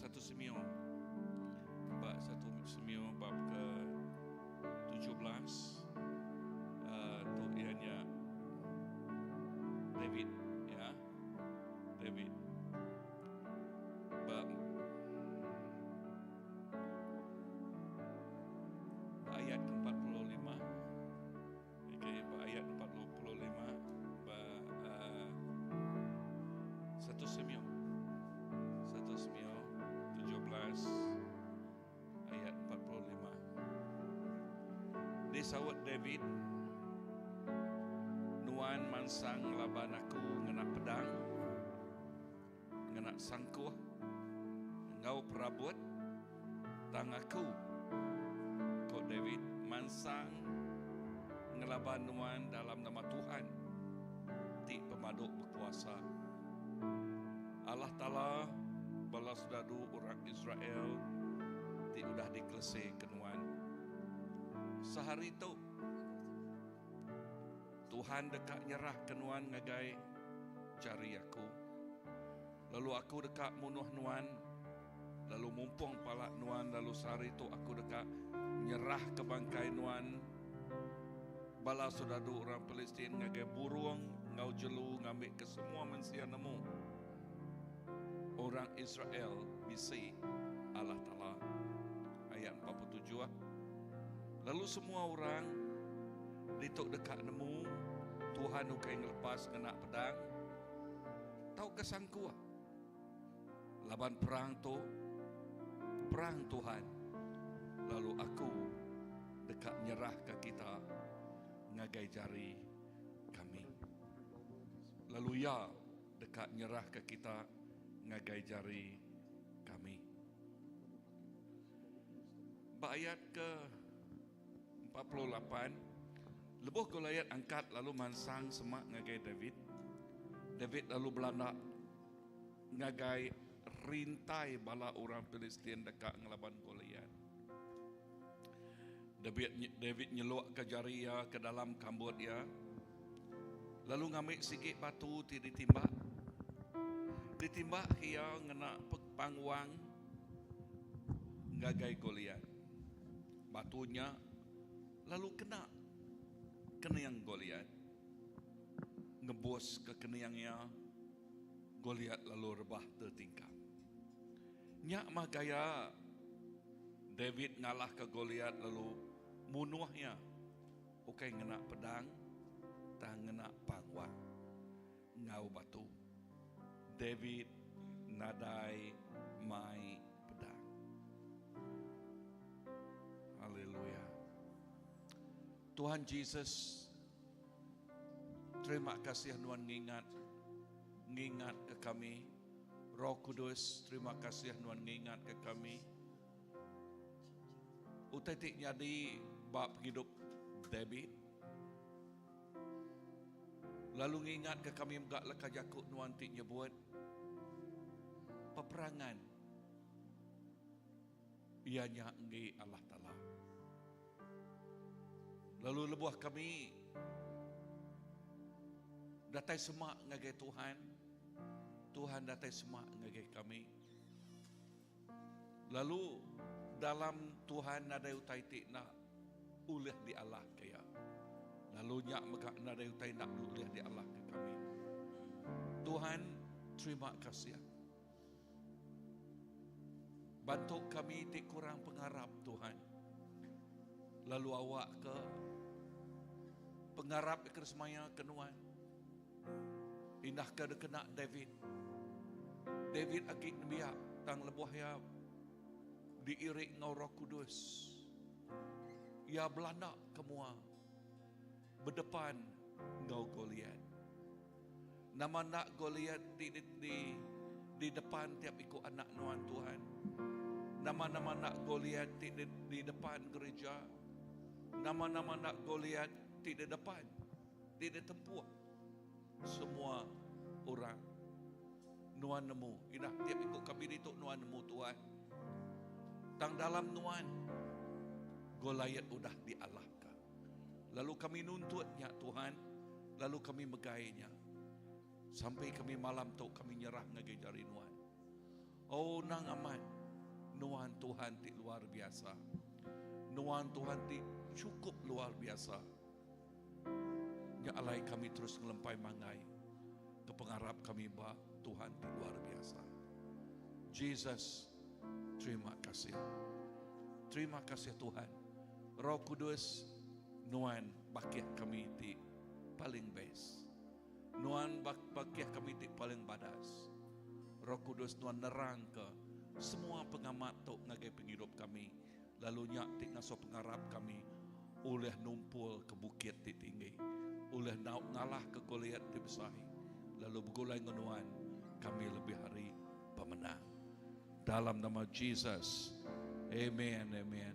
Satu Semio ba Satu Semio bab ke 17 uh, tu iya nya David ya David ba ayat ke-45 Okey, ba ayat 45 ba uh, 1 Samuel. 1 Samuel 17 ayat 45. Disaut David, Nuan mansang ngelaban aku ngena pedang, ngena sangkuh enggau perabut, tang aku, ku David, mansang ngelaban nuan dalam nama Tuhan ti Pemadu Bekuasa, Allah Taala bala soldadu orang Israel ti udah dikeleseka nuan. Sehari tu, Tuhan deka nyerahka nuan ngagai jari aku, lalu aku deka munuh nuan, lalu mumpung pala nuan, lalu sehari tu aku deka nyerahka bangkai nuan bala soldadu orang Pilistin ngagai burung enggau jelu ngambika semua mensia nemu orang Israel bisi Allah Taala. Ayat 47. Lalu semua orang ditu deka nemu Tuhan ukai ngelepas ngena pedang tauka sangkuh. Laban perang tu perang Tuhan lalu aku deka nyerahka kita ngagai jari kami. Lalu iya deka nyerahka kita ngagai jari kami. Ba ayat ke 48, lebuh Goliat angkat lalu mansang semak ngagai David, David lalu belanda ngagai rintai bala orang Pilistin deka ngelaban Goliat. David, David nyelukka jari iya ke dalam kambut iya, lalu ngambi sigi batu ti ditimbak. Ditimbak iya ngena pangwang ngagai Goliat. Batu nya lalu kena kening Goliat. Ngebuska kening iya, Goliat lalu rebah tetingkap. Nya mah gaya David ngalahka Goliat lalu munuh iya, ukai ngena pedang tang ngena pangwang enggau batu. David nadai mai pedang. Haleluya. Tuhan Jesus, terima kasih nuan ngingat ngingat ke kami. Roh Kudus, terima kasih nuan ngingat ke kami. Utai ti nyadi ba pengidup David. Lalu ngingatka kami mega leka jaku nuan ti nyebut peperangan iya nya enggi Allah Taala. Lalu lebuh kami datai semak ngagai Tuhan, Tuhan datai semak ngagai kami. Lalu dalam Tuhan nadai utai ti enda ulih dialahka Iya. Lalu nya mega nadai utai enda ulih dialahka kami. Tuhan, terima kasih. Bantu kami ti kurang pengarap, Tuhan. Lalu awakka pengarap ke semaya ke nuan. Indah ke dikena David. David agi nembiak tang lebuh iya diiri enggau Roh Kudus. Iya belanda ke mua bedepan enggau Goliat. Nama enda Goliat ti di, di, di depan tiap iku anak nuan Tuhan. Nama-nama enda Goliat ti di, di depan gereja. Nama-nama enda Goliat ti di depan ti ditempuh semua orang. Nuan nemu, indah tiap iku kami ditu nuan nemu Tuhan. Tang dalam nuan, Goliat udah dialahka. Lalu kami nuntut nya Tuhan, lalu kami megai nya. Sampai kami malam tu kami nyerah ngagai jari nuan. Oh nang amat nuan Tuhan ti luar biasa. Nuan Tuhan ti chukup luar biasa. Nya alai kami terus ngelempai mangai ke pengarap kami ba Tuhan ti luar biasa. Jesus, terima kasih. Terima kasih Tuhan. Roh Kudus, nuan bakih kami ti paling best. Nuan bakih kami ti paling badas. Roh Kudus nuan nerangka semua pengamat tu ngagai pengidup kami lalu nya ti ngasuh pengarap kami ulih numpul ke bukit ti tinggi, ulih nau ngalahka Goliat ti besai lalu begulai enggau nuan kami lebih ari pemenang. Dalam nama Jesus. Amen. Amen.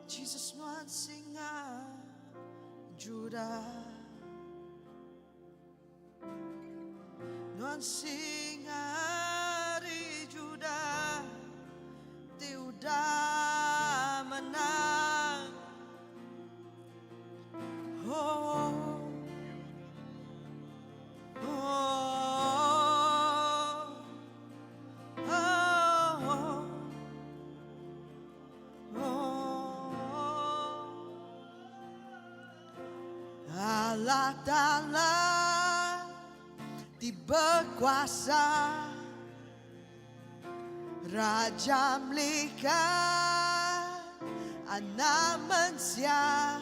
Jesus nuan singa Judah Nuan singa ari Judah ti udah menang. Oh, oh, oh, oh, oh. Allah Ta'ala ti bekuasa Raja Melika Anak Mensia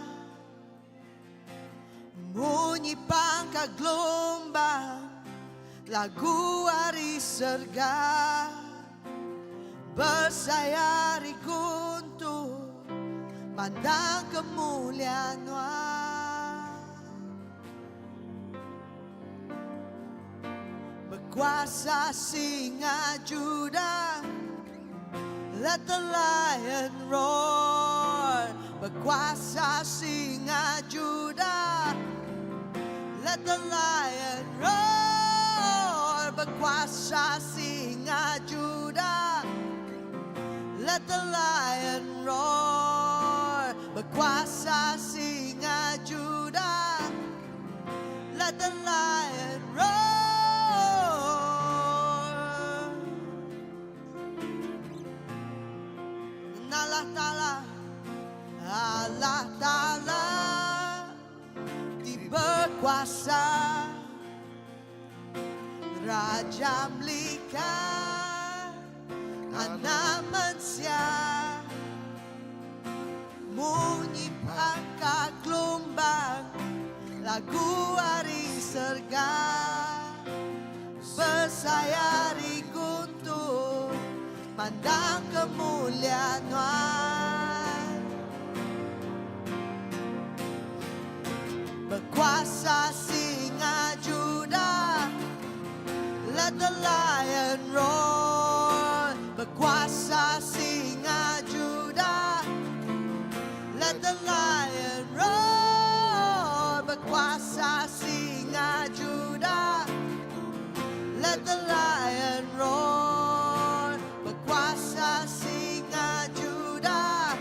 Munyi pangka gelombang Lagu ari serga Besai ari guntur Mandang kemulia Nuan. Bekuasa singa Judah Let the lion roar Bekuasa singa Judah Let the lion roar Bekuasa singa Judah Let the lion roar Bekuasa singa Judah Let the lion roar Allah Ta'ala Allah Ta'ala Ti bekuasa Raja Melika Anak Mensia Munyi pangka gelombang Lagu ari serga Besai ari guntur Mandang kemulia Nuan Bekuasa singa Judah Let the lion roar Bekuasa singa Judah Let the lion roar Bekuasa singa Judah Let the lion roar Bekuasa singa Judah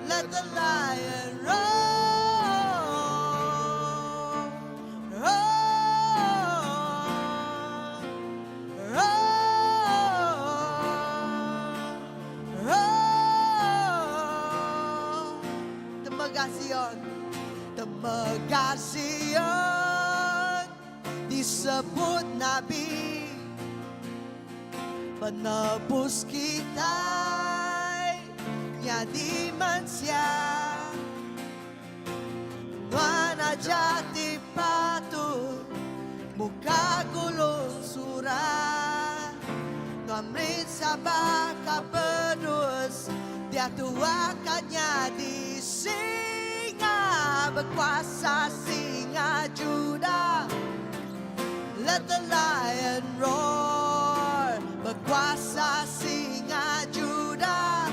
Let the lion roar Roar Roar Roar Temegah Sion Temegah Sion Disebut Nabi Penebus kitai Nyadi mensia Nuan aja ti patut Muka gulung surat Nuan merinsa baka pedus Diatu akan nyadi singa Bekuasa singa Judah Let the lion roar Bekuasa singa Judah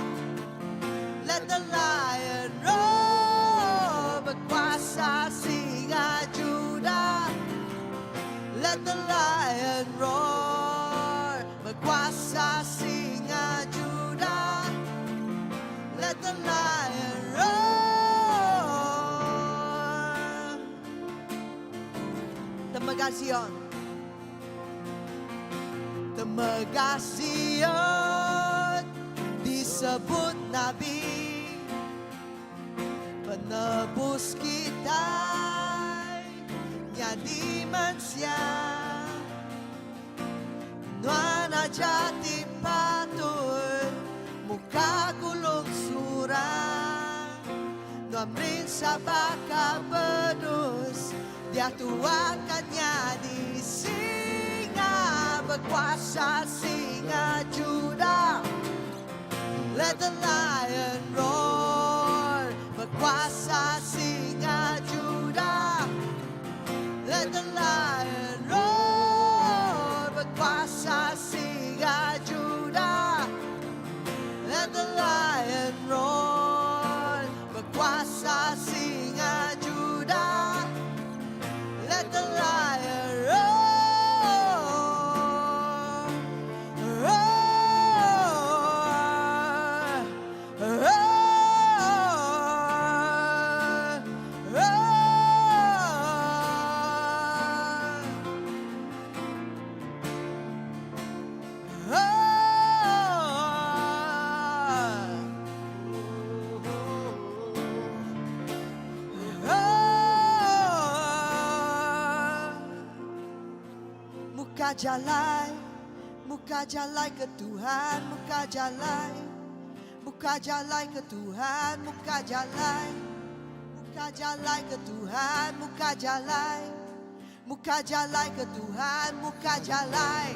Let the lion roar Bekuasa singa Judah Let the lion. Temegah Zion. Temegah Zion disebut nabi Penebus kitai nyadi mensia Nuan aja ti patut muka gulung surat Nuan merinsa baka bedus Diatu akan nyadi singa Bekuasa singa Judah Let the lion roar Bekuasa singa Judah Let the lion roar Bekuasa singa Judah Let the lion roar Bekuasa singa Judah Let the lion roar Roar Roar Roar Muka jalai, muka jalai ke Tuhan, muka jalai, muka jalai ke Tuhan, muka jalai, muka jalai ke Tuhan, muka jalai, muka jalai ke Tuhan, muka jalai,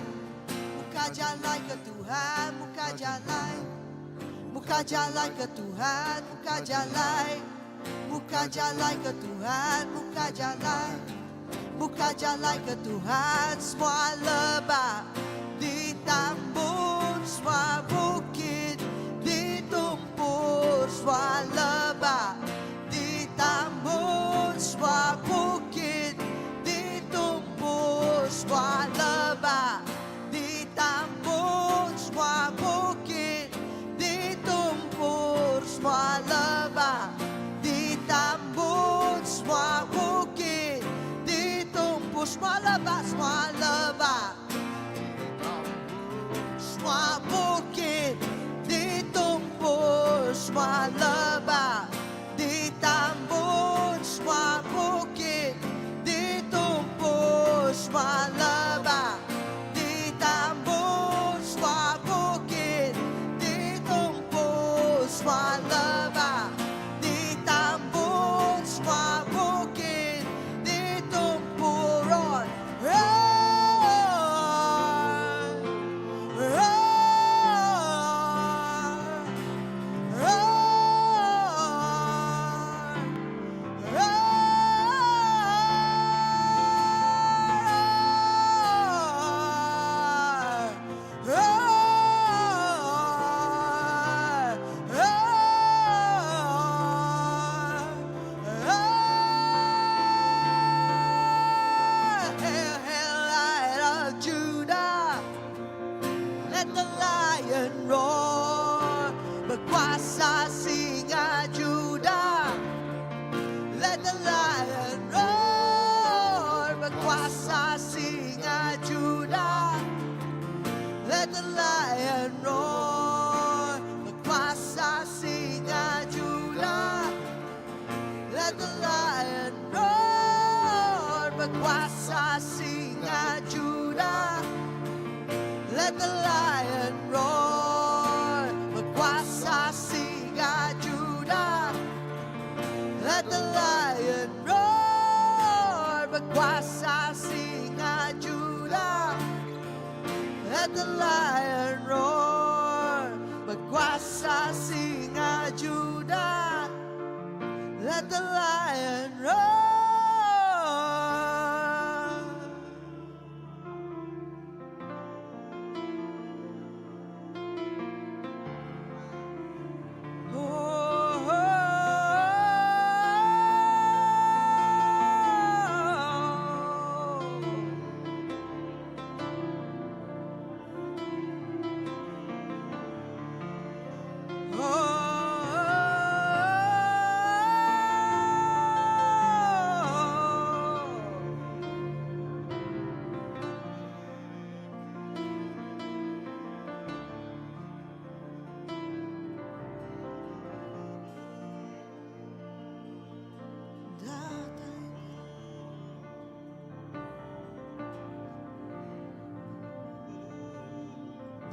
muka jalai ke Tuhan, muka jalai, muka jalai ke Tuhan, muka jalai, muka jalai ke Tuhan, muka jalai. Muka jalai ke Tuhan Semua lebak ditambun Semua bukit ditumpur Semua lebak ditambun Semua bukit ditumpur Semua lebak ditambun Semua bukit ditumpur Semua lebak ditambun Semua bukit ditumpur Semua lebak, semua lebak Semua bukit ditumpur Semua lebak ditambun Semua bukit ditumpur Semua lebak ditambun Semua bukit ditumpur Semua lebak ditambun Semua bukit ditumpur Roar, roar, roar, roar, roar, roar, roar, roar. Hail, hail, Lion of Judah. Let the lion roar. Berkuasa singa Judah. Let the lion roar. Berkuasa singa Judah. Let the lion roar. Berkuasa singa Judah. Let the lion roar. Berkuasa singa Judah. Let the lion roar. Berkuasa singa Judah. Let the lion roar. Berkuasa singa Judah. Let the lion roar. Berkuasa singa Judah. Let the lion roar. Oh, oh, oh.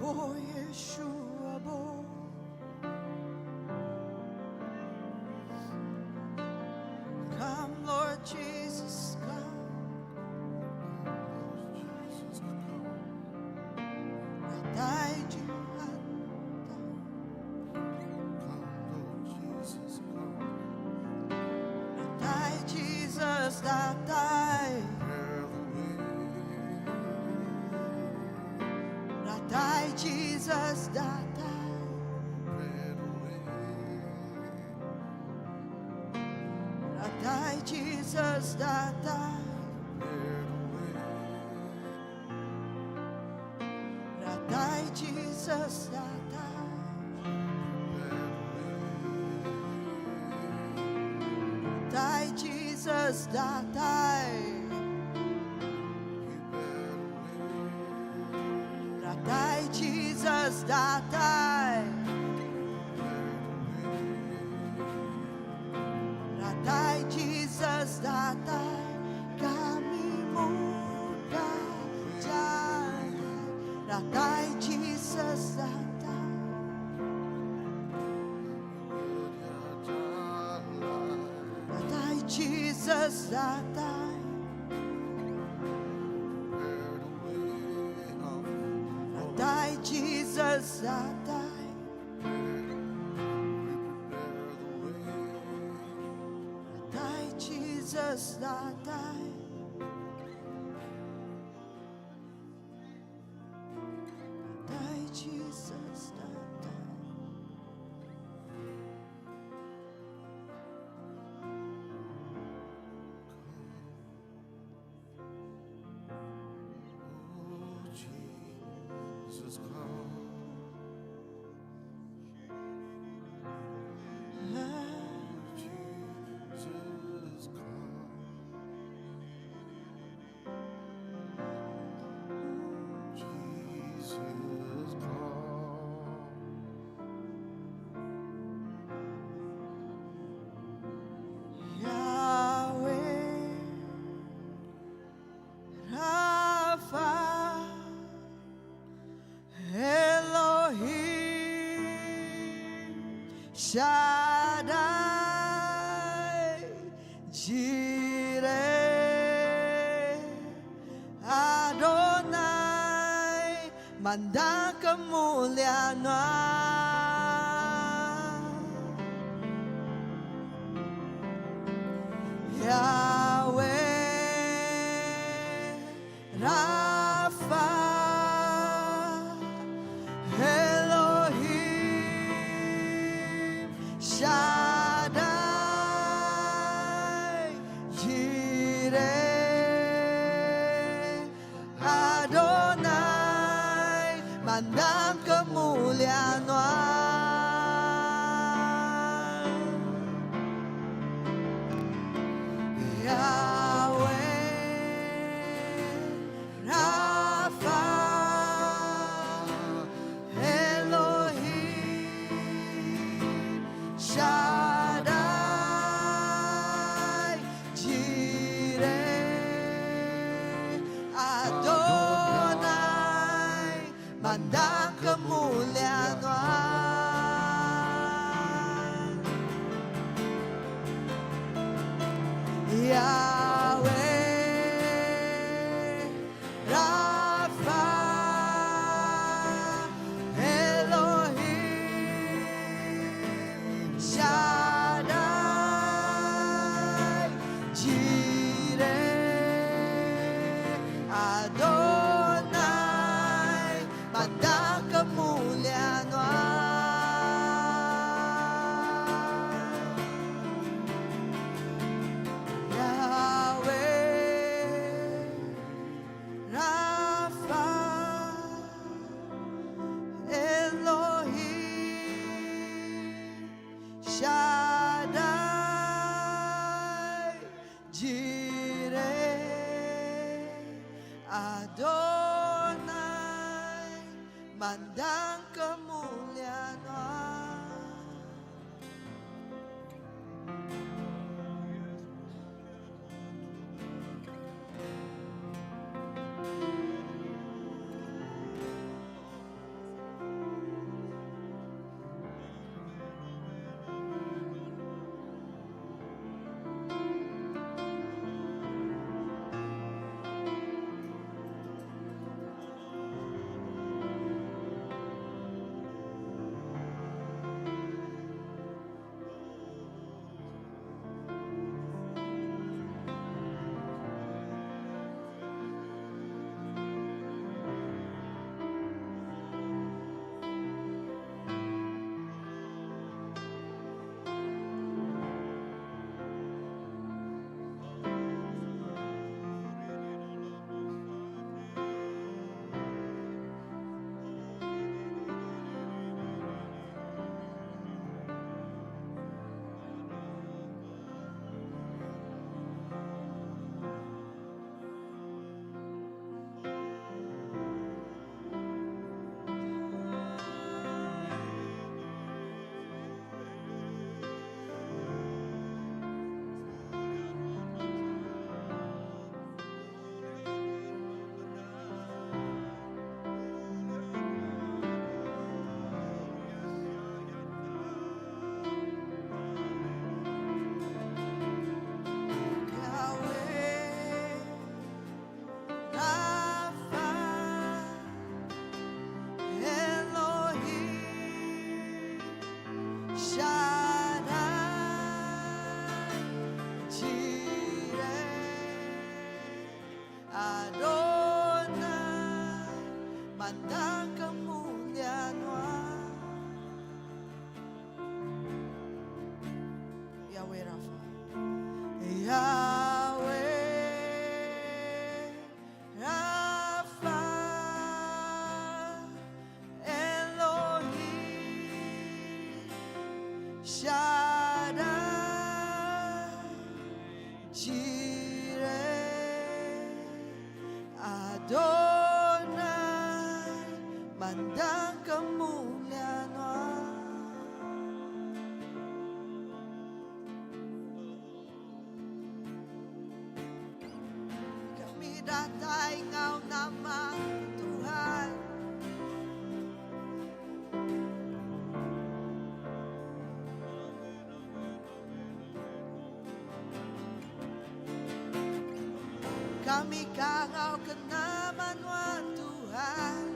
Oh Yeshua bo. Come Lord Jesus come. Jesus, come. Datai Tuhan. Come, Lord Jesus, come. Datai Jesus datai. Prepare the way. Datai Jesus datai. Prepare the way. Datai Jesus datai. Prepare the way. Datai Jesus datai. Prepare the way. Datai Jesus datai. Prepare the way. Datai Jesus datai. Prepare the way. Datai Jesus datai. Kami muka jalai. Datai Jesus datai. Datai Jesus datai. Prepare the way of Datai Jesus datai. We prepare the way. Datai Jesus datai. Datai Jesus datai. Oh, Jesus, come. Jesus, come. Jesus, come. Yahweh Rapha Elohim Shaddai Jireh Adonai Mandang kemuliaan Yahweh Rapha Elohim Shaddai Jireh Adonai Mandang kemuliaan Yahweh Rapha Elohim Shaddai Jireh Adonai Mandang kemuliaan Yahweh Rapha Elohim Shaddai Jireh Adonai Mandang kemuliaan Yahweh Rapha Elohim Shaddai Jireh Adonai Mandang kemuliaan. Yahweh Rafa. Yahweh Rafa Elohim Shaddai Jireh Adonai Mandang kemuliaan Nuan. Kami datai ngau nama Tuhan. Kami kangau ke nama Nuan Tuhan.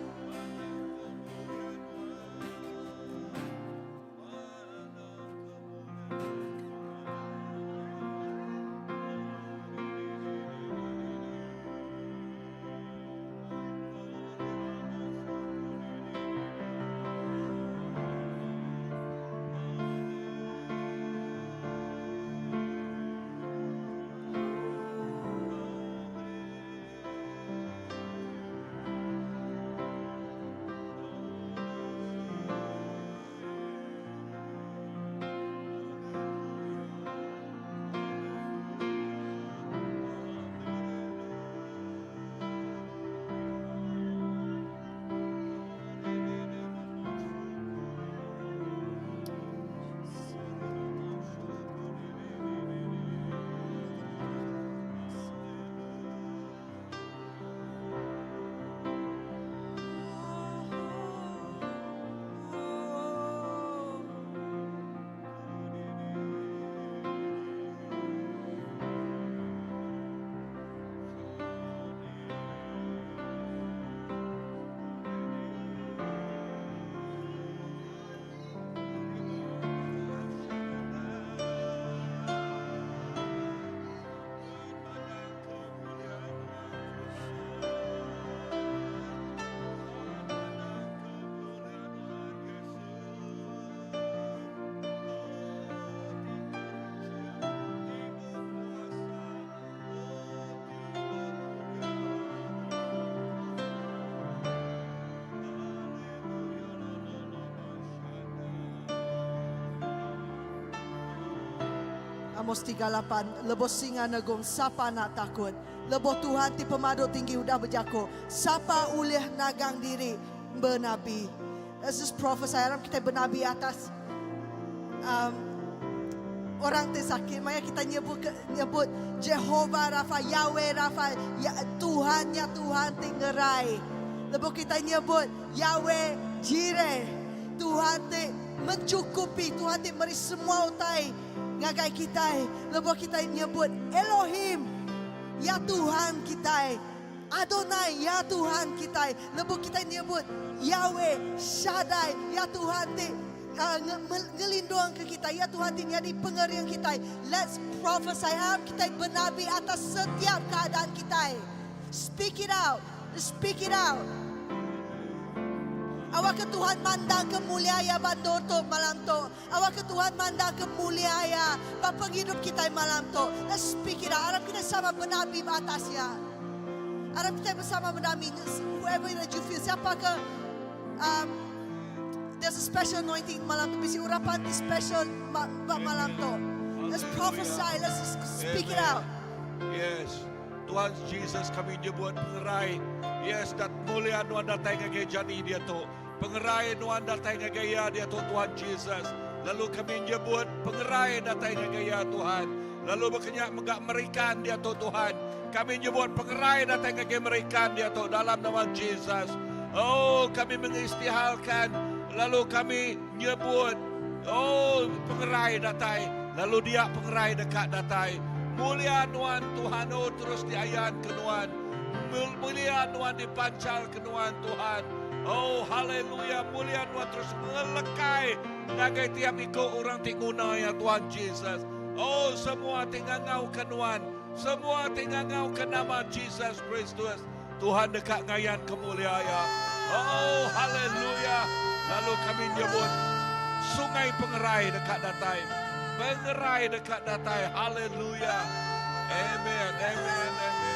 Amos 38, Lebuh singa negung, sapa enda takut? Lebuh Tuhan ti Pemadu Tinggi udah bejaku, sapa ulih nagang diri benabi? Let's just prophesy, aram kitai benabi atas um, orang ti sakit. Maya kita nyebut, nyebut Jehovah Rafa, Yahweh Rafa, ya, Tuhan nya Tuhan ti ngerai. Lebuh kita nyebut Yahweh Jireh, Tuhan ti mencukupi, Tuhan ti meri semua utai ngagai kitai lebuh kitai nyebut Elohim, Ya Tuhan kitai, Adonai, Ya Tuhan kitai, lebuh kitai nyebut Yahweh, Shaddai, Ya Tuhan ti ngelindungka kitai, Ya Tuhan ti nyadi pengering kitai. Let's prophesy, aram kitai benabi atas setiap keadaan kitai. Speak it out. Speak it out. Awakka Tuhan mandangka mulia Iya ba endur tu malam tu. Awakka Tuhan mandangka mulia Iya ba pengidup kitai malam tu. Let's speak it out. Arap kitai sama benabi ba atas iya. Arap kitai besama benabi. Whoever that you feel. Siapa ke um, there's a special anointing malam tu. Bisi urapan ti special ba, ba malam tu. Let's prophesy. Let's just speak it out. Yes. Tuhan Jesus kami nyebut pengerai. Yes dat mulia nuan datai ngagai jani diatu. Pengerai nuan datai ngagai iya diatu Tuhan Jesus. Lalu kami nyebut pengerai datai ngagai iya Tuhan. Lalu baka nya mega merikan diatu Tuhan. Kami nyebut pengerai datai ngagai merikan diatu dalam nama Jesus. Oh kami mengistihalkan lalu kami nyebut oh pengerai datai lalu dia pengerai deka datai. Mulia nuan Tuhan oh terus diayan ke nuan. Mulia nuan dipanchal ke nuan Tuhan. Oh haleluya mulia nuan terus ngelekai ngagai tiap iku orang ti nguna iya Tuhan Jesus. Oh semua ti ngangau ke nuan, semua ti ngangau ke nama Jesus Kristus. Tuhan deka ngayan kemulia iya. Oh haleluya lalu kami nyebut sungai pengerai deka datai. Pengerai deka datai. Haleluya. Amen. Amen. Amen.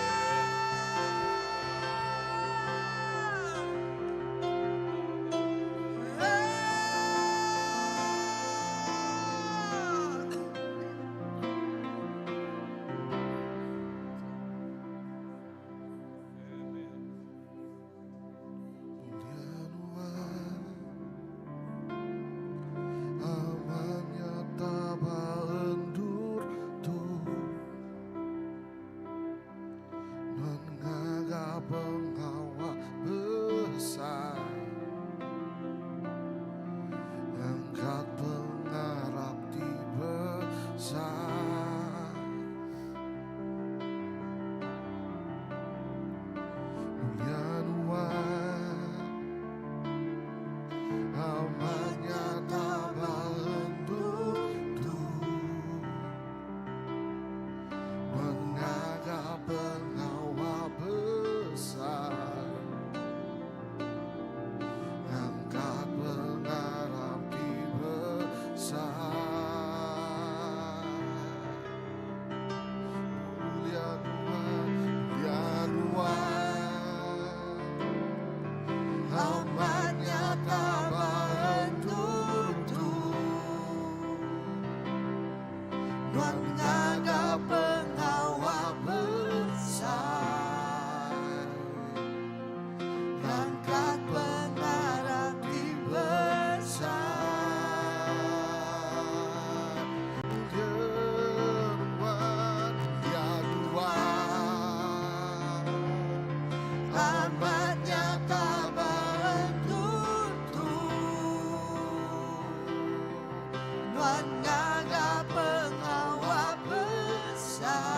Nuan ngaga pengawa besai.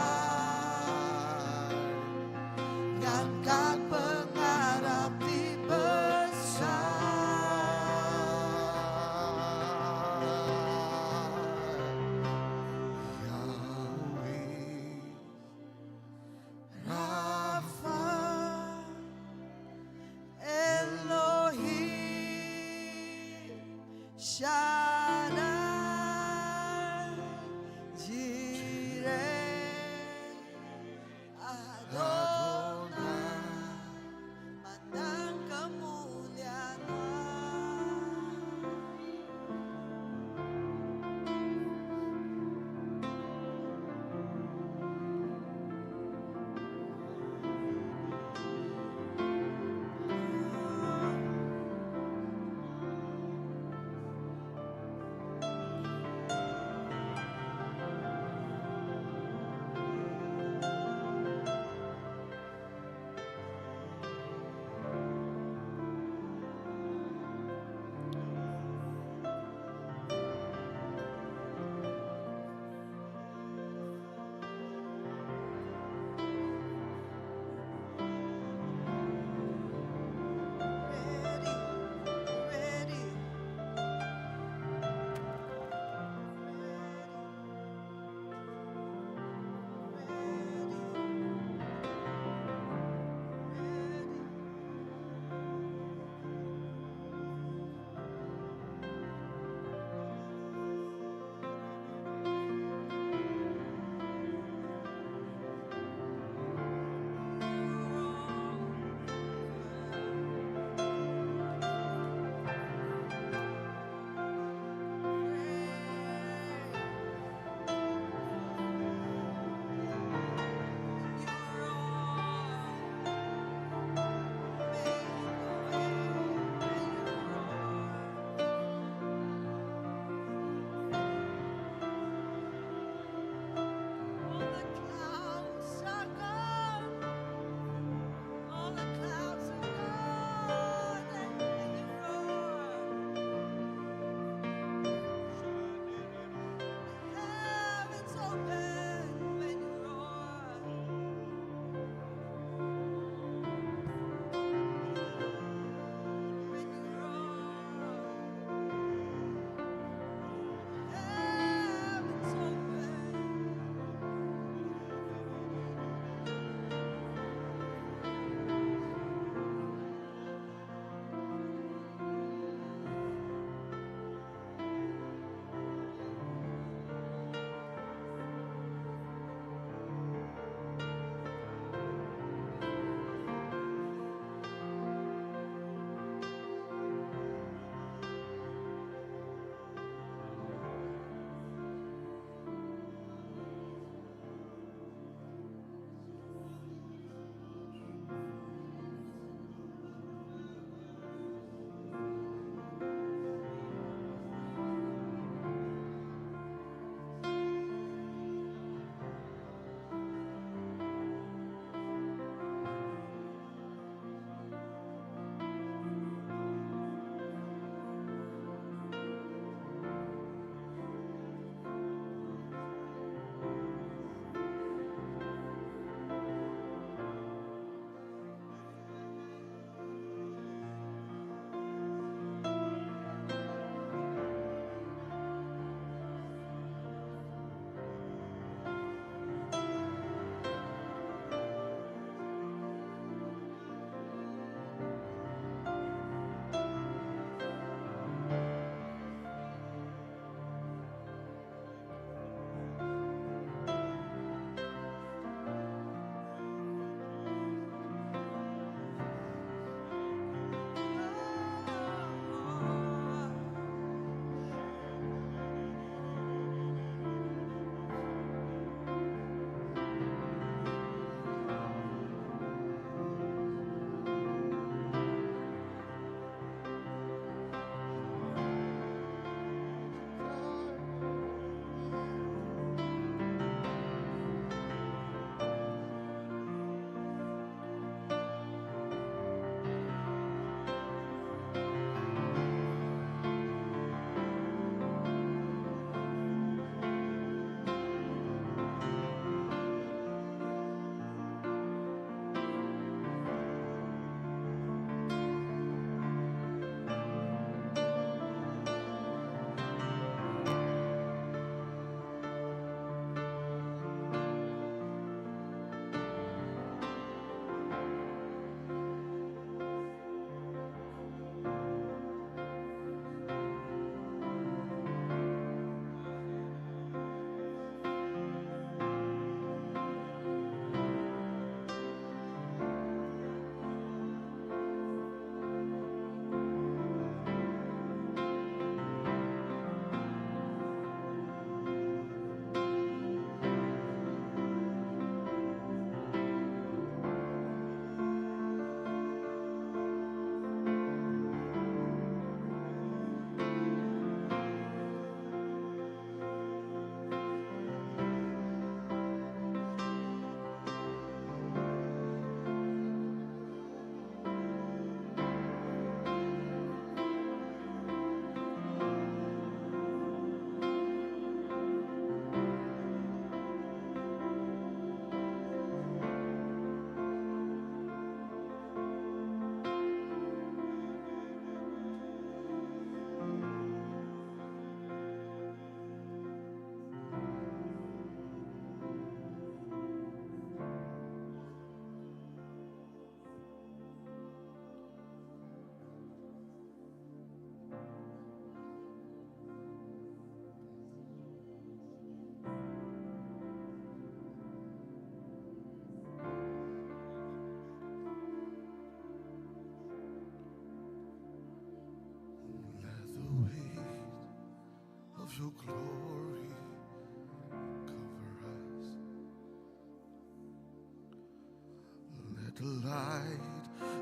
Let the light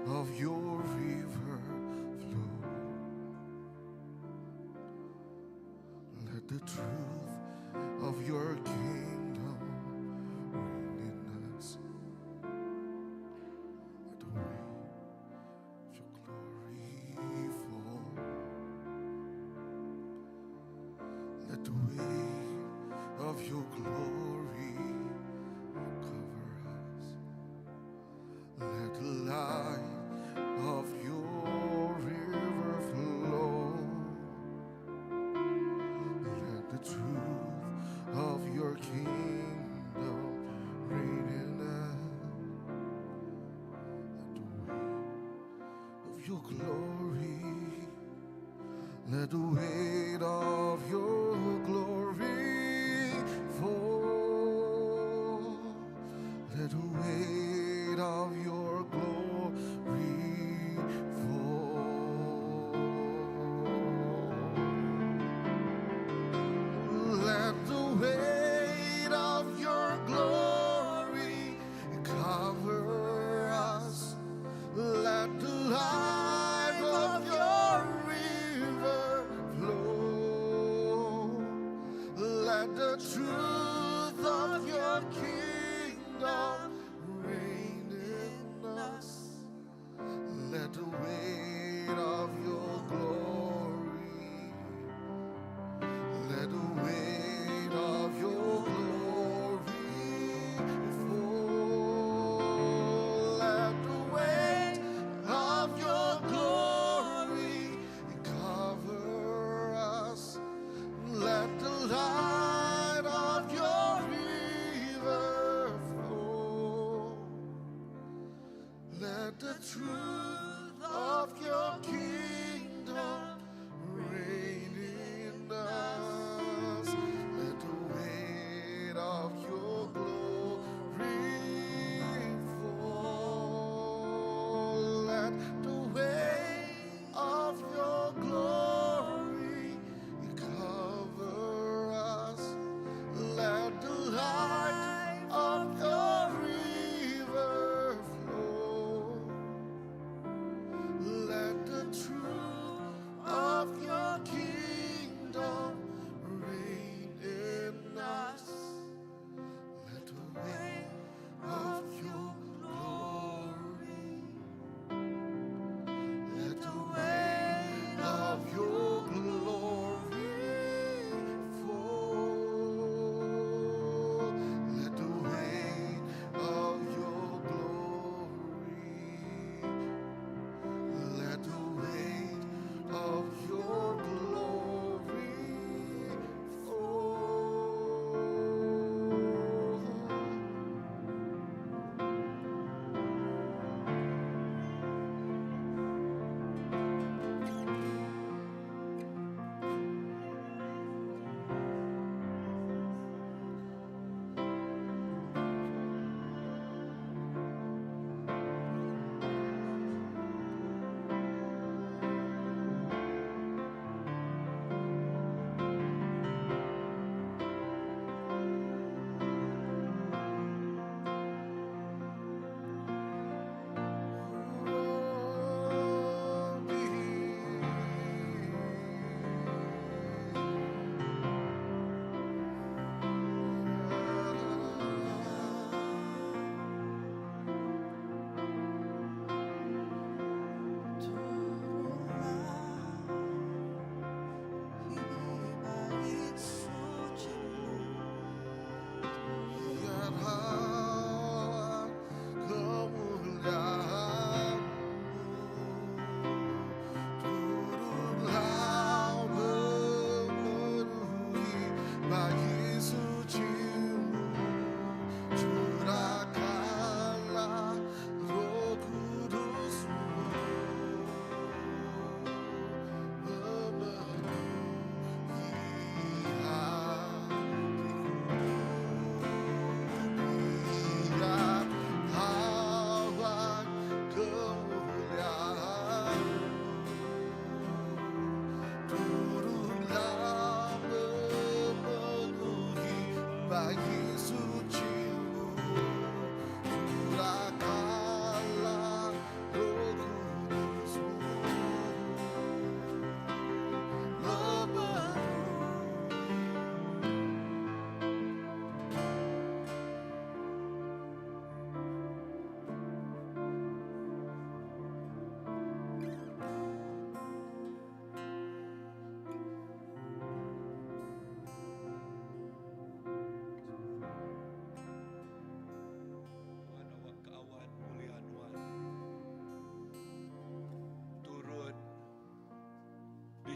of your river flow. Let the truth of your kingdom reign in us. Let the weight of your glory fall. Let the weight of your glory cover us. Let the light of your river flow. Let the truth of your kingdom reign in us. Let the weight of your glory, let the weight of your glory fall. Let the weight of your glory fall. Let the weight of your glory cover us. Let the light of your river flow.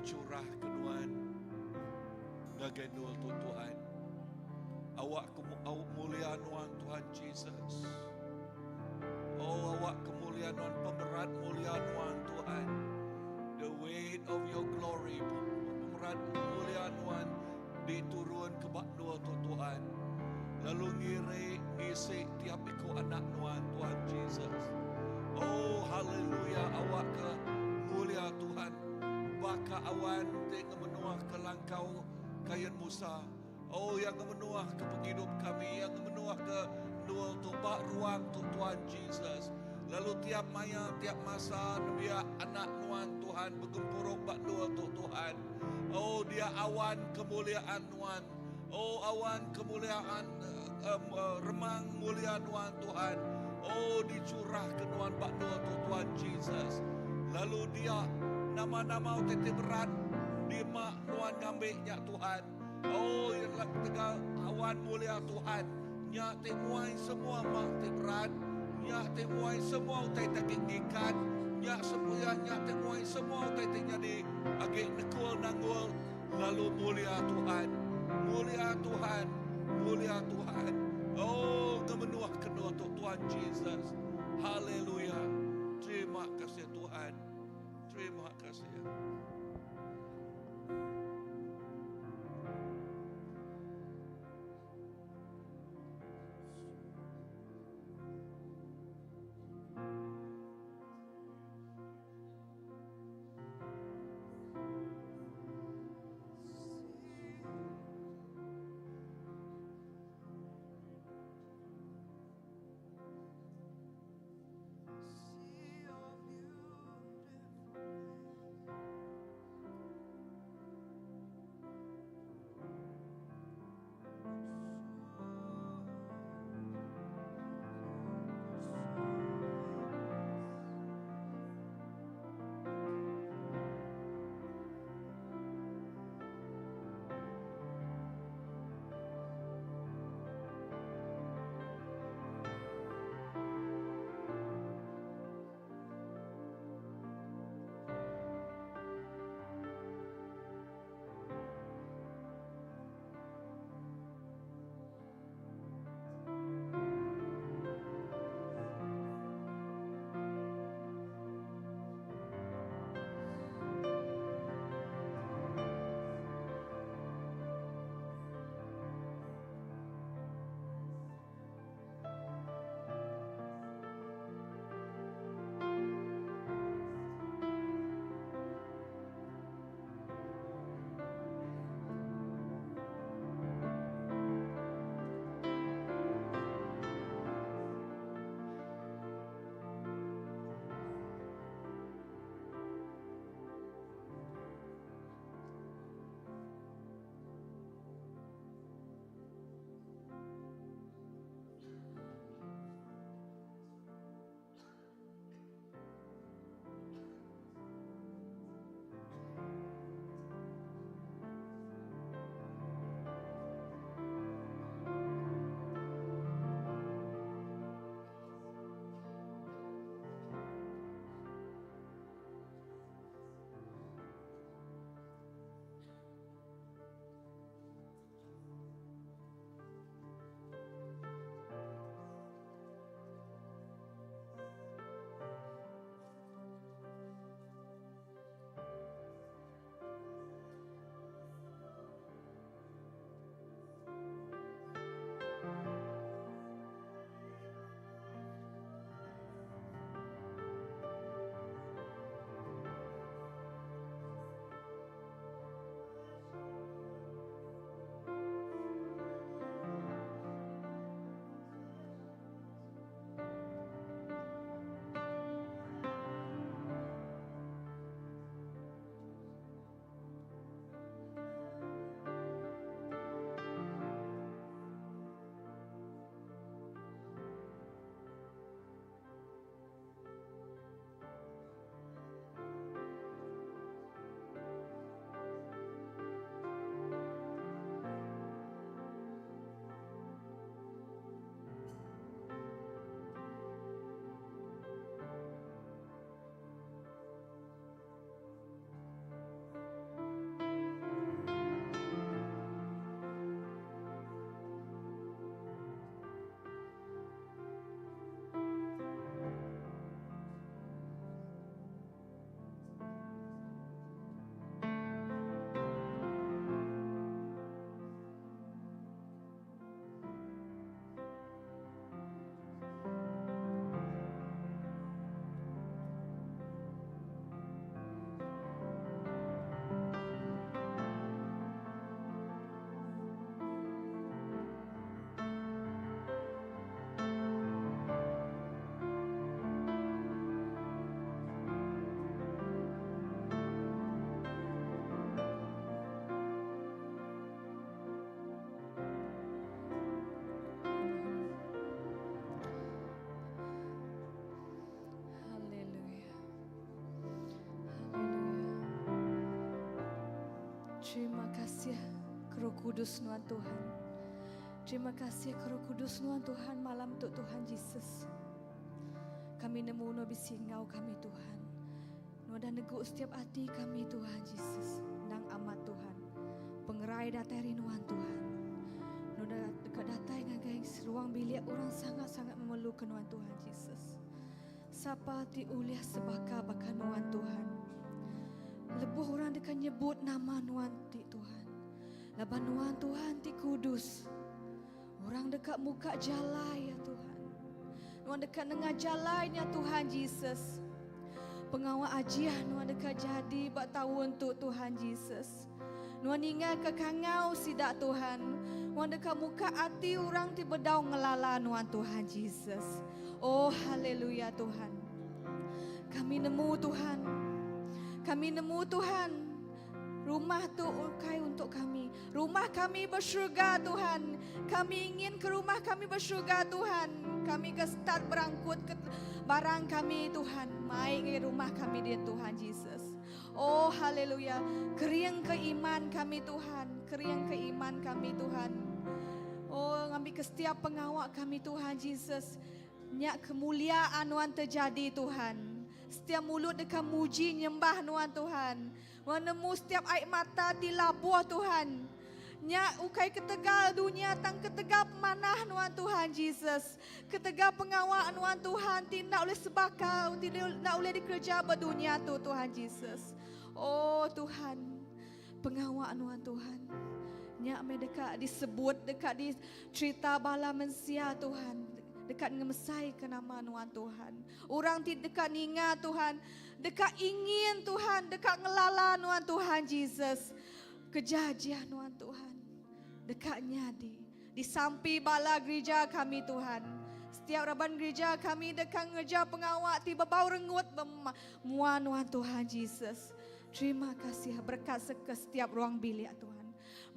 Dicurah ke nuan ngagai endur tu Tuhan. Awak ke awak mulia nuan Tuhan Jesus. Oh awak kemuliaan nuan pemerat mulia nuan Tuhan. The weight of your glory pemerat mulia nuan diturun ke bak endur tu Tuhan. Lalu ngiri ngisi tiap iku anak nuan Tuhan Jesus. Oh haleluya awak ke mulia Tuhan baka awan ti ngemenuah ke langkau kain Musa. Oh yang ngemenuah ke pengidup kami, yang ngemenuah ke endur tu ba ruang tu Tuhan Jesus. Lalu tiap maya, tiap masa nembiak anak nuan Tuhan begempuru ba endur tu Tuhan. Oh dia awan kemuliaan nuan. Oh awan kemuliaan um, remang mulia nuan Tuhan. Oh dicurah ke nuan ba endur tu Tuhan Jesus. Lalu dia nama-nama utai ti berat dima nuan ngambi nya Tuhan. Oh ialah ketegal awan mulia Tuhan. Nya ti muai semua ma ti berat. Nya ti muai semua utai ti agi ngikat. Nya semua nya ti muai semua utai ti nyadi agi nekul nanggul lalu mulia Tuhan. Mulia Tuhan. Mulia Tuhan. Oh ngemenuh kena tu Tuhan Jesus. Haleluya. Terima kasih Tuhan. Terima kasih. See your beautiful face. Terima kasih ke Roh Kudus nuan Tuhan. Terima kasih ke Roh Kudus nuan Tuhan malam tu Tuhan Jesus. Kami nemu nuan bisi enggau kami Tuhan. Nuan dah negu setiap ati kami Tuhan Jesus. Nang amat Tuhan. Pengerai datai ari nuan Tuhan. Nuan dah deka datai ngagai ruang bilik orang sangat-sangat memerlukan nuan Tuhan Jesus. Sapa ti ulih sebaka baka nuan Tuhan. Lebuh orang deka nyebut nama nuan ti Tuhan. Laban nuan Tuhan ti kudus. Orang deka muka jalai ya Tuhan. Nuan deka nengah jalai nya Tuhan Jesus. Pengawa ajiah nuan deka jadi ba taun tu Tuhan Jesus. Nuan ninga ke kangau sida Tuhan. Nuan deka muka ati orang ti bedau ngelala nuan Tuhan Jesus. Oh haleluya Tuhan. Kami nemu Tuhan. Kami nemu Tuhan. Rumah tu ukai untuk kami. Rumah kami bersyurga Tuhan. Kami ingin ke rumah kami bersyurga Tuhan. Kami ke start berangkut ke barang kami Tuhan. Mai ke rumah kami dia Tuhan Jesus. Oh haleluya. Kering ke iman kami Tuhan. Kering ke iman kami Tuhan. Oh ngambil ke setiap pengawak kami Tuhan Jesus. Nyak kemuliaan nuan terjadi Tuhan. Setiap mulut deka muji nyembah nuan Tuhan. Nuan nemu setiap air mata ti labuh Tuhan. Nya ukai ketegal dunya tang ketegal pemanah nuan Tuhan Jesus. Ketegal pengawa nuan Tuhan ti enda ulih sebaka ti enda ulih dikereja ba dunya tu Tuhan Jesus. Oh Tuhan, pengawa nuan Tuhan. Nya meh deka disebut deka dicerita bala mensia Tuhan. Deka ngemesaika nama nuan Tuhan. Orang ti deka ninga Tuhan, deka ingin Tuhan, deka ngelala nuan Tuhan Jesus. Kejajiah nuan Tuhan deka nyadi disampi bala gerija kami Tuhan. Setiap raban gerija kami deka ngereja pengawa ti bebau rengut ba mua nuan Tuhan Jesus. Terima kasih berkat ke setiap ruang bilik Tuhan.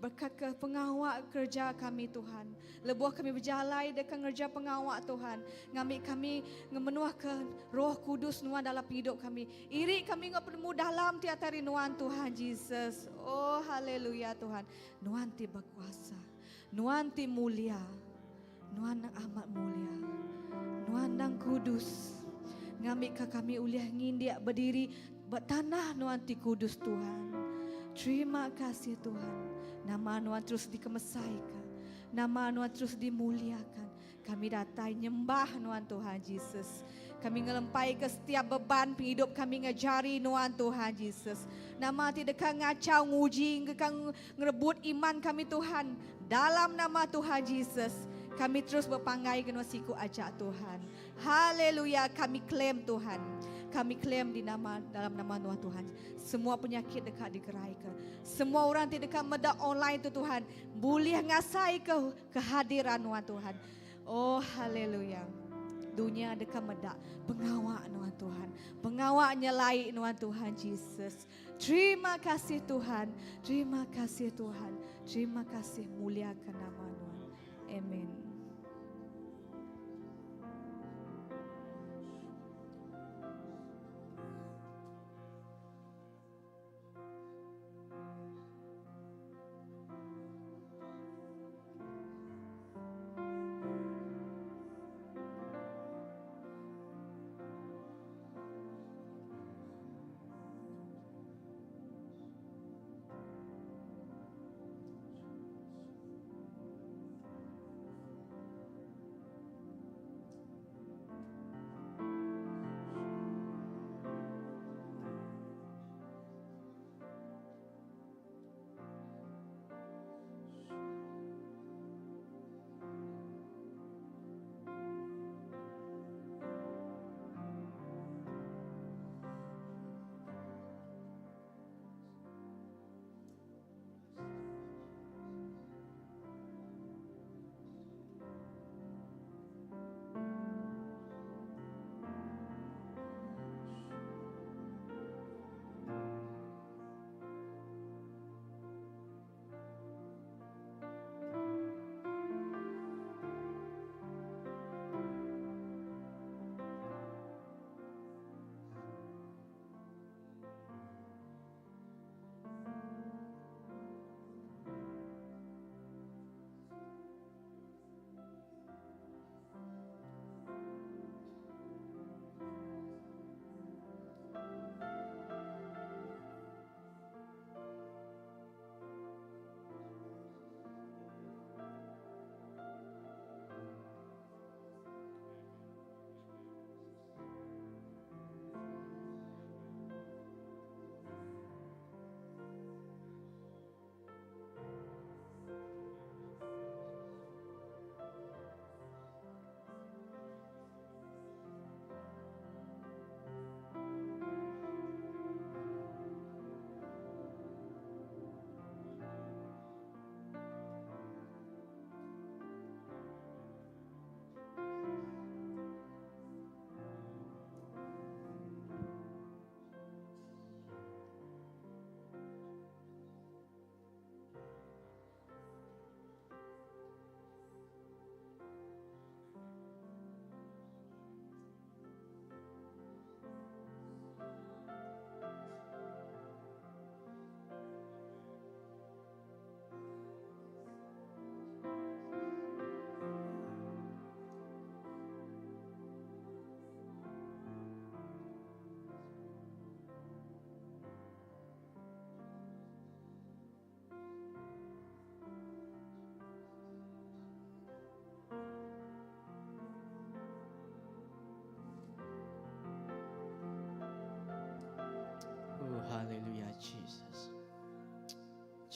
Berkat ke pengawa kerja kami Tuhan. Lebuh kami bejalai deka ngereja pengawa Tuhan. Ngambi kami ngemenuh ke Roh Kudus nuan dalam pengidup kami. Iri kami enggau penemu dalam ti atai ari nuan Tuhan Jesus. Oh haleluya Tuhan. Nuan ti bekuasa. Nuan ti mulia. Nuan nang amat mulia. Nuan nang kudus. Ngambi ka kami ulih ngindik bediri ba tanah nuan ti kudus Tuhan. Terima kasih Tuhan. Nama nuan terus dikemesaika. Nama nuan terus dimuliakan. Kami datai nyembah nuan Tuhan Jesus. Kami ngelempai ke setiap beban pengidup kami ngejari nuan Tuhan Jesus. Nama ti deka ngachau nguji deka ngerebut iman kami Tuhan. Dalam nama Tuhan Jesus, kami terus bepanggai ke nuan siku aja Tuhan. Haleluya, kami claim Tuhan. Kami claim di nama dalam nama nuan Tuhan. Semua penyakit deka digerai ke. Semua orang ti deka meda online tu Tuhan, bulih ngasai ke kehadiran nuan Tuhan. Oh haleluya. Dunya deka meda pengawa nuan Tuhan. Pengawa nyelai nuan Tuhan Jesus. Terima kasih Tuhan. Terima kasih Tuhan. Terima kasih muliakan nama nuan. Amen.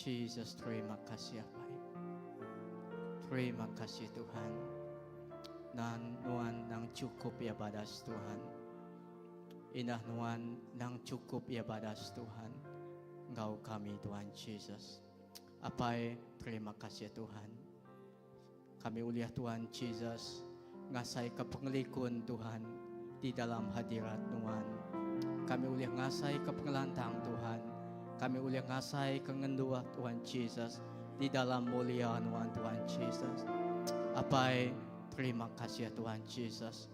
Jesus terima kasih Apai. Terima kasih Tuhan. Nan nuan nang cukup ya badas Tuhan. Indah nuan nang cukup ya badas Tuhan. Enggau kami Tuhan Jesus. Apai terima kasih Tuhan. Kami ulih Tuhan Jesus ngasai ke pengelikun Tuhan di dalam hadirat Nuan. Kami ulih ngasai ke pengelantang Tuhan. Kami ulih ngasai ke ngenduh Tuhan Jesus di dalam mulia Nuan Tuhan Jesus. Apai, terima kasih Tuhan Jesus.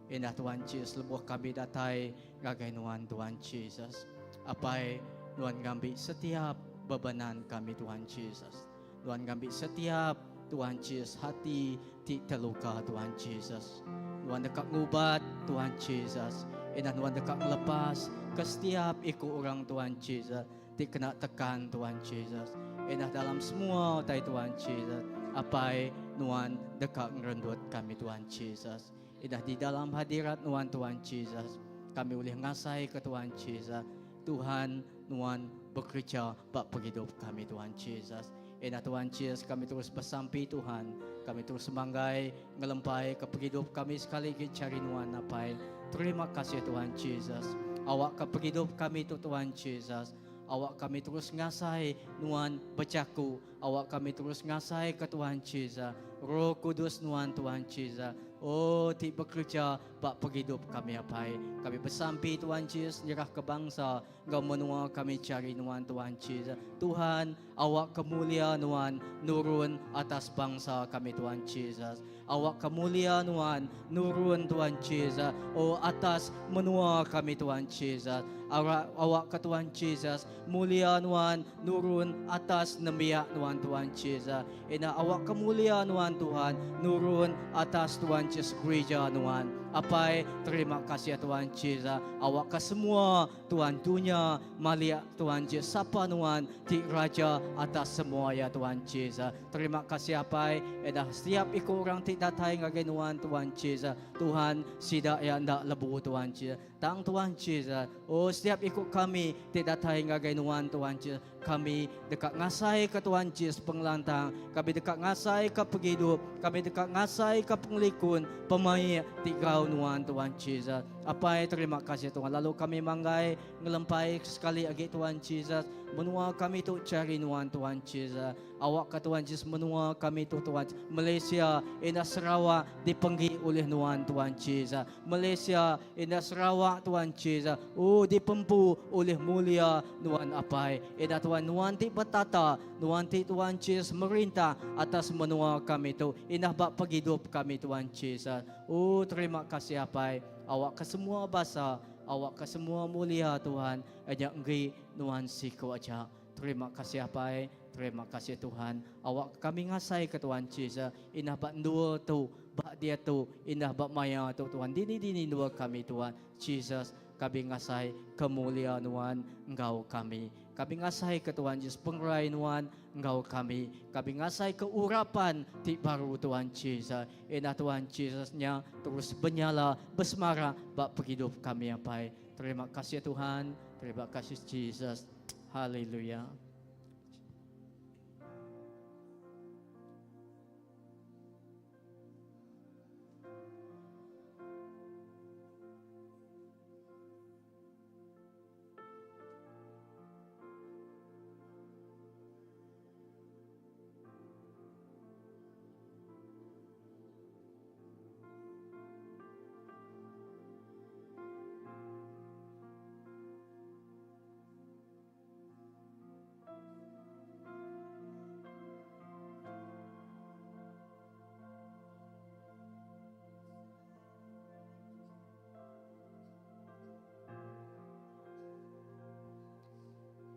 Indah Tuhan Jesus lebuh kami datai ngagai Nuan Tuhan Jesus. Apai, Nuan ngambi setiap bebanan kami Tuhan Jesus. Nuan ngambi setiap Tuhan Jesus hati ti terluka Tuhan Jesus. Nuan deka ngubat Tuhan Jesus. Indah Nuan deka ngelepas ke setiap iku orang Tuhan Jesus ti kena tekan Tuhan Jesus. Indah dalam semua utai Tuhan Jesus. Apai Nuan deka ngerendut kami Tuhan Jesus. Indah di dalam hadirat Nuan Tuhan Jesus. Kami ulih ngasai ke Tuhan Jesus. Tuhan Nuan bekereja ba pengidup kami Tuhan Jesus. Enda Tuhan Jesus kami terus besampi Tuhan. Kami terus manggai ngelempai ke pengidup kami sekali agi cari Nuan Apai. Terima kasih Tuhan Jesus. Awak ke pengidup kami tu Tuhan Jesus. Awak kami terus ngasai Nuan bejaku. Awak kami terus ngasai ke Tuhan Jesus. Roh Kudus Nuan Tuhan Jesus. Oh ti bekereja ba pengidup kami Apai. Kami besampi Tuhan Jesus nyerah ke bangsa enggau menua kami chari nuan Tuhan Jesus. Tuhan, awak ke mulia nuan nurun atas bangsa kami Tuhan Jesus. Awak ke mulia nuan nurun Tuhan Jesus. Oh atas menua kami Tuhan Jesus. Awak awak ke Tuhan Jesus mulia nuan nurun atas nembiak nuan Tuhan Jesus. Ina awak ke mulia nuan Tuhan nurun atas Tuhan Jesus gereja nuan. Apai terima kasih Tuhan Jesus awak ke semua Tuhan dunya malik Tuhan Jesus sapa nuan ti raja atas semua ya Tuhan Jesus. Terima kasih Apai edah setiap iku orang ti datai ngagai nuan Tuhan Jesus. Tuhan sida ya enda lebu Tuhan Jesus. Tang Tuhan Jesus oh setiap iku kami ti datai ngagai nuan Tuhan Jesus. Kami deka ngasaika Tuhan Jesus pengelantang, kami deka ngasaika pengidup, kami deka ngasaika pengelikun, pemaik ti enggau nuan Tuhan Jesus. Apai terima kasih Tuhan lalu kami manggai ngelempai sekali agi Tuhan Jesus menua kami tu chari nuan Tuhan Jesus. Awakka Tuhan Jesus menua kami tu Tuhan Malaysia indah Sarawak dipenggi ulih nuan Tuhan Jesus. Malaysia indah Sarawak Tuhan Jesus oh dipempu ulih mulia nuan Apai. Indah Tuhan nuan ti betata nuan ti Tuhan Jesus merintah atas menua kami tu indah ba pengidup kami Tuhan Jesus. Oh terima kasih Apai awakka semua basa awakka semua mulia Tuhan nya enggi nuan siku aja. Terima kasih Apai, terima kasih Tuhan. Awak kami ngasai ke Tuhan Jesus. Indah ba endur tu, ba diatu, indah ba maya tu Tuhan. Dini-dini endur kami Tuhan. Jesus, kami ngasai kemulia nuan enggau kami. Kami ngasai ke Tuhan Jesus pengerai nuan enggau kami. Kami ngasai ke urapan ti baru Tuhan Jesus. Indah Tuhan Jesus nya terus benyala besemara ba pengidup kami Apai. Terima kasih Tuhan, terima kasih Jesus. Haleluya.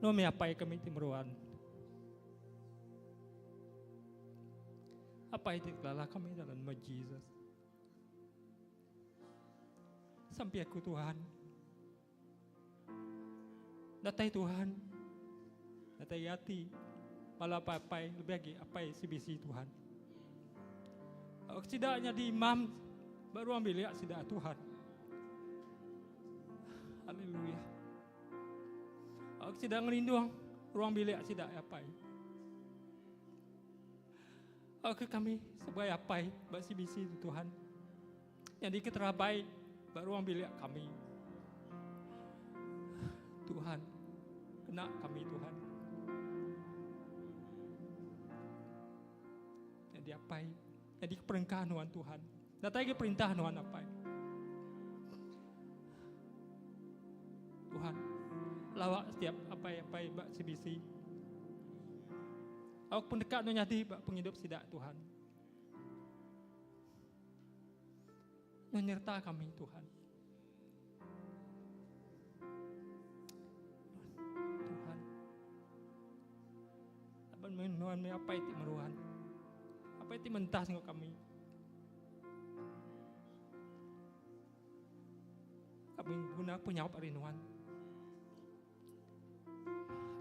Nuan mih apai kami ti meruan. Apai ti kelala kami dalam nama Jesus. Sampi aku Tuhan. Datai Tuhan. Datai ati bala apai-apai lebih agi apai CBC Tuhan. Sida nyadi imam ba ruang bilik sida Tuhan. Haleluya. Sida ngelindung ruang bilik sida apai. Awakka kami sebagai apai ba CBC tu Tuhan. Nyadi ke terabai ba ruang bilik kami. Tuhan, kena kami Tuhan. Nyadi apai, nyadi ke perengkah nuan Tuhan. Datai ke perintah nuan apai. Tuhan, lawa setiap apai-apai ba CBC. Awak peneka nu nyadi ba pengidup sida Tuhan. Nu nyerta kami Tuhan. Tuhan. Laban meh nuan meh apai ti meruan. Apai ti mentas enggau kami. Kami guna penyaup ari nuan.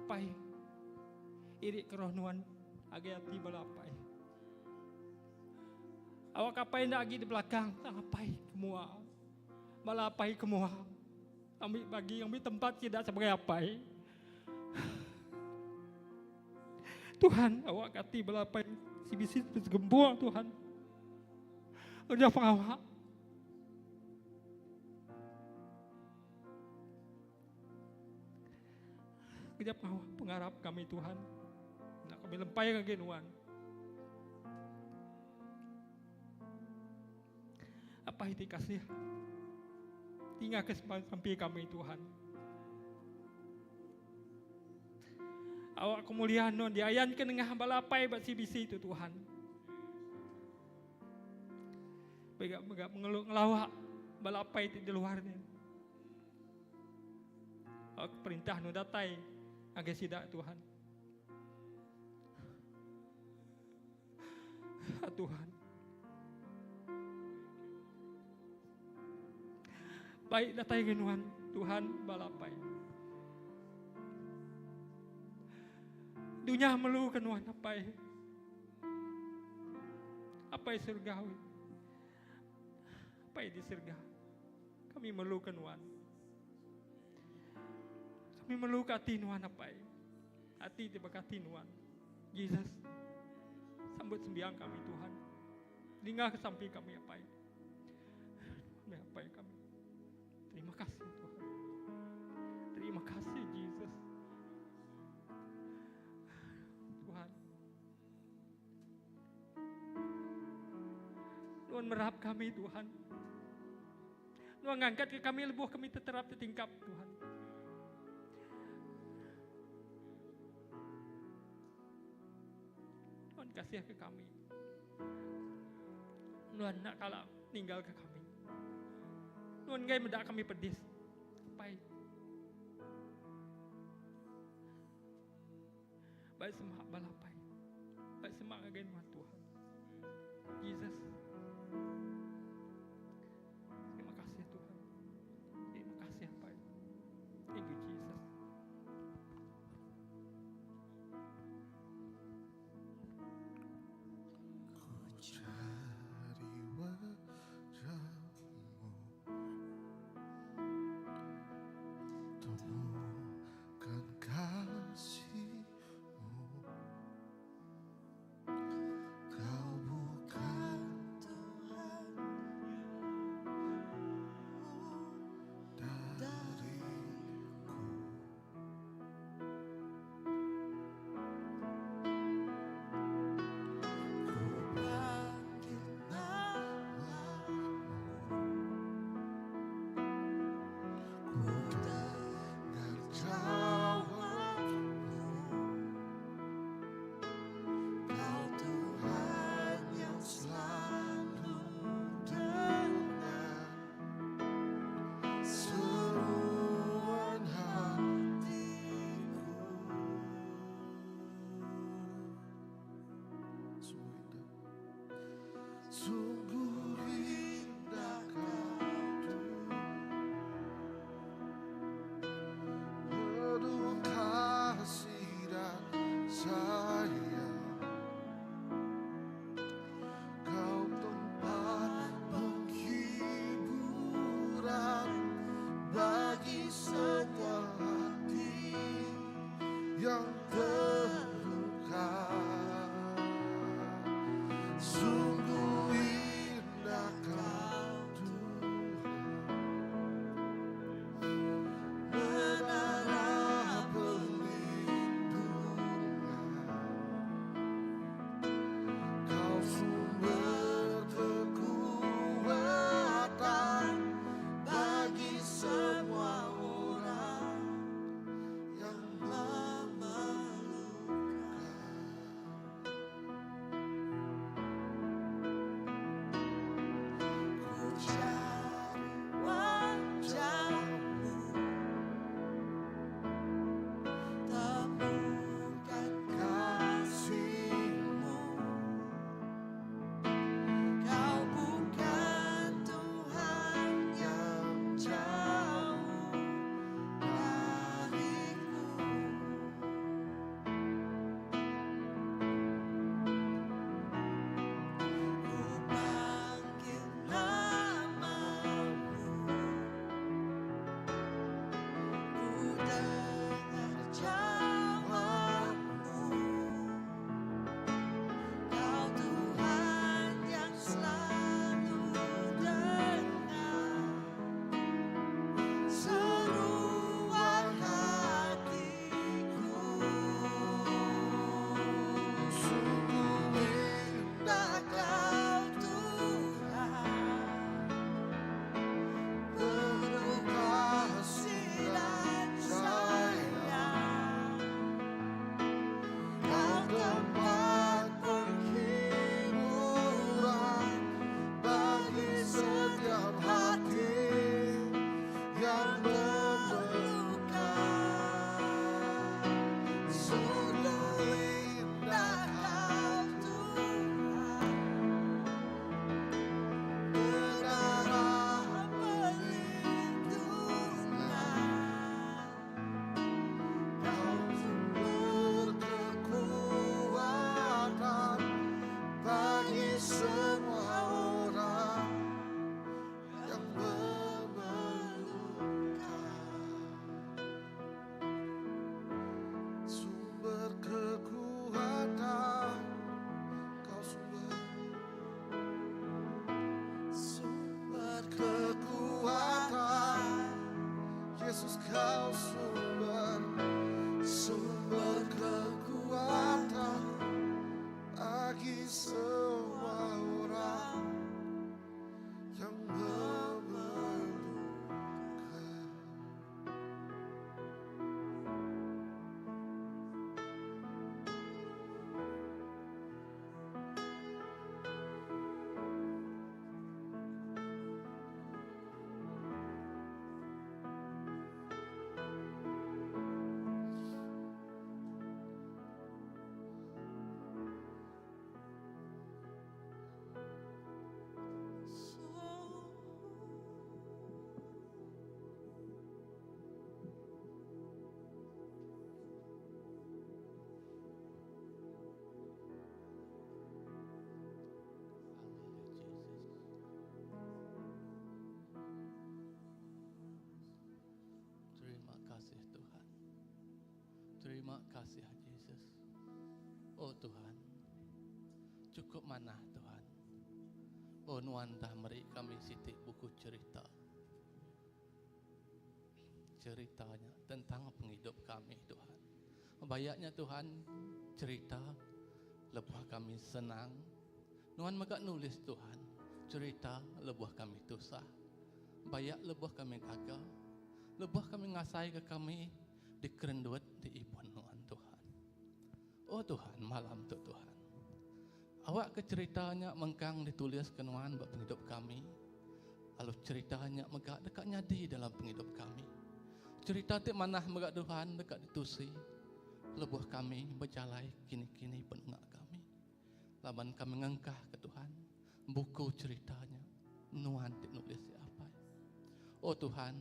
Apai, iri ke roh nuan agi ati bala apai. Awak apai enda agi di belakang, tang apai ke mua. Bala apai ke mua. Ambi bagi, ambi tempat sida sebagai apai. Tuhan, awak ati bala apai CBC segembur Tuhan. Udah pengawak. Kejap pengarap kami Tuhan. Nak kami lempai lagi Nuan. Apa itu kasih? Tinggal ke sampai kami Tuhan. Awak kemuliaan Nuan diayan ke nengah bala apai ba CBC itu Tuhan. Mega mega mengeluk ngelawak bala apai ti di luar ni. Awak perintah nu datai ngagai sida Tuhan. Ha, Tuhan. Baik datai ke Nuan, Tuhan bala apai. Dunya melu ke Nuan apai. Apai surgawi. Apai di surga. Kami melu ke Nuan. Kami melu ke ati Nuan apai. Ati ti baka ati Nuan. Jesus. Sambut sembiang kami Tuhan. Dinga ke sampi kami apai. Kami apai kami. Terima kasih Tuhan. Terima kasih Jesus. Tuhan. Nuan merap kami Tuhan. Nuan ngangkat ke kami lebuh kami teterap tetingkap Tuhan. Nuan kasih ke kami. Nuan nak kala ninggal ke kami. Nuan ngai meda kami pedis. Pai. Baik semak bala apai. Baik semak ngagai nuan Tuhan. Jesus. Terima kasih Tuhan. Terima kasih apai. Thank you Jesus. Ku cari wajahmu Temukan kasihmu Kau bukan Tuhan dariku Ku panggil namamu Ku dengar jawabmu Kau Tuhan yang selalu dengar seruan hatiku. Sungguh indah, sungguh indah kau Tuhan, penuh kasih dan sayang. Kau tempat penghiburan bagi semua hati yang terluka. kekuatan. Yesus kau sumber, sumber kekuatan bagi semua orang yang memerlukan. Terima kasih Tuhan. Terima kasih Jesus. Oh Tuhan. Cukup manah Tuhan. Oh nuan dah meri kami siti buku cerita. Ceritanya tentang pengidup kami Tuhan. Bayaknya Tuhan cerita lebuh kami senang. Nuan mega nulis Tuhan cerita lebuh kami tusah. Bayak lebuh kami gaga. Lebuh kami ngasaika kami dikerendut diibun Nuan Tuhan. Oh Tuhan, malam tu Tuhan. Awak ke cerita nya mengkang ditulis ke Nuan ba pengidup kami. Lalu cerita nya mega deka nyadi dalam pengidup kami. Cerita ti manah mega Tuhan deka ditusi lebuh kami bejalai kini-kini penunga kami. Laban kami ngengkah ke Tuhan buku cerita nya Nuan ti nulis iya Apai. Oh Tuhan,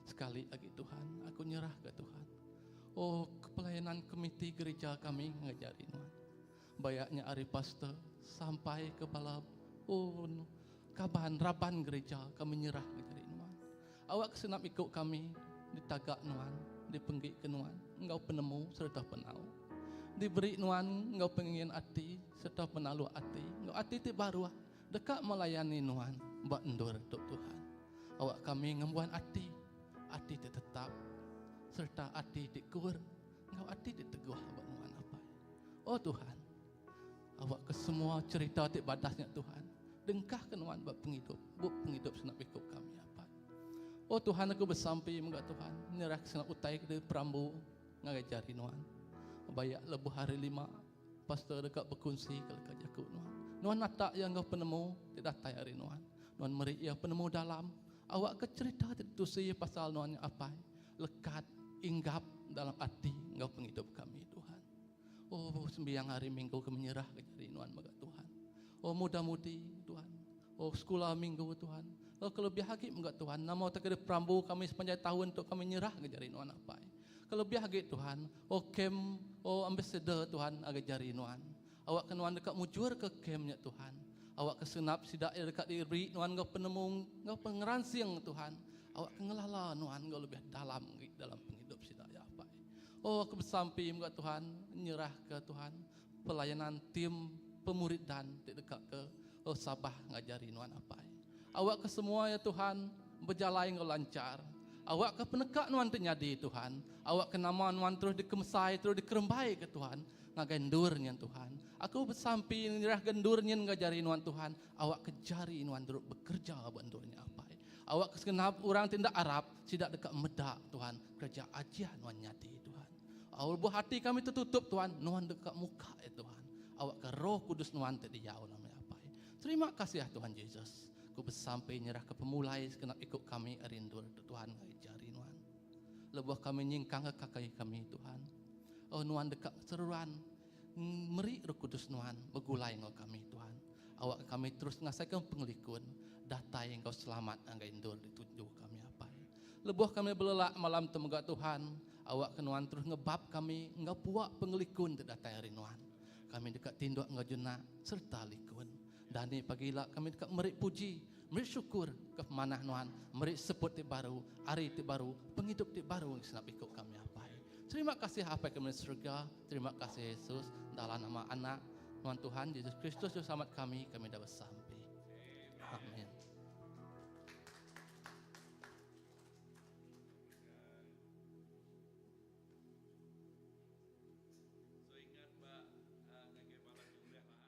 sekali agi Tuhan, aku nyerah ke Tuhan. Oh pelayanan komiti gereja kami ngajari Nuan. Bayak nya ari pastor sampai ke bala oh kaban raban gereja kami nyerah ngajari Nuan. Awak ke senap iku kami ditaga Nuan, dipenggi ke Nuan enggau penemu sereta penau. Diberi Nuan enggau pengingin ati sereta penaluk ati enggau ati ti baruh deka melayani Nuan ba endur tu Tuhan. Awak kami ngembuan ati, ati ti tetap sereta ati ti kur enggau ati ti teguh ba Nuan Apai. Oh Tuhan, awak ke semua cerita ti badas nya Tuhan, dengkah ke Nuan ba pengidup, bup pengidup senap iku kami Apai. Oh Tuhan aku besampi mega Tuhan, nyerah ke senap utai ke perambu ngagai jari Nuan. Bayak lebuh hari lima, pastor deka bekunsi ke leka jaku Nuan. Nuan natak iya enggau penemu ti datai ari Nuan. Nuan meri iya penemu dalam, awak ke cerita ti ditusi pasal Nuan nya Apai, lekat inggap dalam ati enggau pengidup kami Tuhan. Oh sembiang hari minggu ke menyerah ke jari nuan mega Tuhan. Oh muda mudi Tuhan. Oh sekula minggu Tuhan. Oh kelebih agi mega Tuhan. Nama utai ke diperambu kami sepanjai tahun tu kami nyerah ke jari nuan apai. Kelebih agi Tuhan. Oh kem oh ambassador Tuhan agi jari nuan. Awak ke nuan deka mujur ke kem nya Tuhan. Awak ke senap sida iya deka diberi nuan enggau penemu enggau pengeransing Tuhan. Awak ke ngelala nuan enggau lebih dalam agi dalam pengidup sida iya apai. Oh aku besampi mega Tuhan nyerah ke Tuhan pelayanan tim pemuridan ti deka ke oh Sabah ngajari nuan apai. Awak ke semua ya Tuhan bejalai enggau lancar. Awak ke peneka nuan ti nyadi Tuhan. Awak ke nama nuan terus dikemesai terus dikerembai ke Tuhan ngagai endur nyin Tuhan. Aku besampi nyerah ke endur nyin enggau jari nuan Tuhan. Awak ke jari nuan terus bekerja ba endur nya apai. Awak ke segenap orang ti enda arap sida deka meda Tuhan kereja ajih nuan nyadi Tuhan. Au lebuh ati kami tetutup Tuhan, nuan deka muka ya Tuhan. Awak ke Roh Kudus nuan ti diau nama ya Apai. Terima kasih ya Tuhan Jesus. Ku besampi nyerah ke pemulai segenap iku kami ari endur tu Tuhan ngagai jari nuan. Lebuh kami nyingkang ke kaki kami Tuhan. Oh nuan deka seruran meri Roh Kudus nuan begulai enggau kami Tuhan. Awak kami terus ngasaika pengelikun datai enggau selamat ngagai endur dituju kami Apai. Lebuh kami belelak malam tu mega Tuhan, awak ke Nuan terus ngebap kami enggau puak pengelikun ti datai ari Nuan. Kami deka tinduk enggau jenak sereta likun. Dani pagila kami deka meri puji, meri syukur ke pemanah Nuan, meri seput ti baru, hari ti baru, pengidup ti baru ngesenap iku kami Apai. Terima kasih Apai kami di serega, terima kasih Yesus, dalam nama Anak Nuan Tuhan Jesus Kristus Juruselamat kami, kami dah besampi.